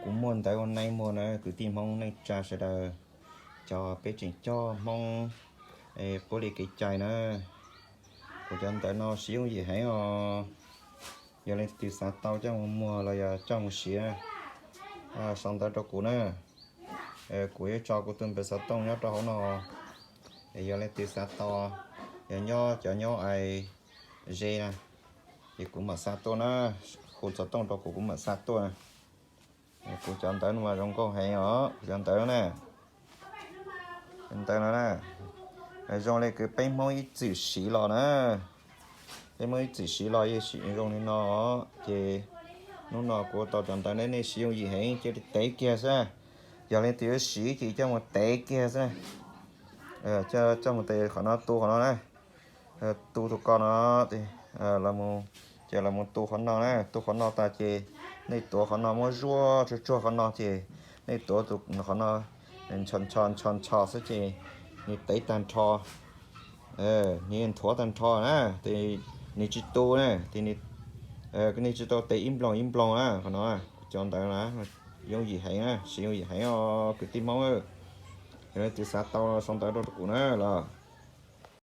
Kuv muaj ntawv ua neej muag na kwv tij Hmoob neej tsa sawv daws, cov peb tseem coj Hmoob puab li kev cai na. Kuv cov ntawv no siv yooj yim heev os. Yog leej twg xav tau coj mus muag los yog coj mus siv, sau ntawv rau kuv na. Kuv yuav tso kuv tus npe xov tooj nyob rau hauv no. Yog leej twg xav tau, yog nyob cov nyob ai ze na, ces kuv mam xa tuaj na. Hu xov tooj rau kuv, kuv mam xa tuaj. Kuv cov ntawv no mas zoo nkauj heev os, kuv cov ntawv na. Ntawv no na, zoo li kws peb Hmoob ib txwm siv los na. Peb Hmoob ib txwm siv los yeej zoo li no. Ces hnub no kuv tau cov ntawv no, nej siv yooj yim heev, cia li tev kiag xwb. Yog leej twg yuav siv ces coj mus tev kiag xwb. Coj mus tev qhov no, tu qhov no na. Tu tus ko no, ces los mus tu qhov no na. Tu qhov no tas ces nej tuav qhov no, muab zuaj tsuag tsuag qhov no ces nej tuav tus qhov no, ncho ncho ncho xwb ces nws tev tag nrho, nws nthuav tag nrho na. Ces nws tsis tu na, ces nws, nej tsis tau tev ib nploog ib nploog na. Qhov no kuv cov ntawv na, yooj yim heev na, siv yooj yim heev os kwv tij Hmoob. Yog leej twg xav tau sau ntawv rau kuv na los.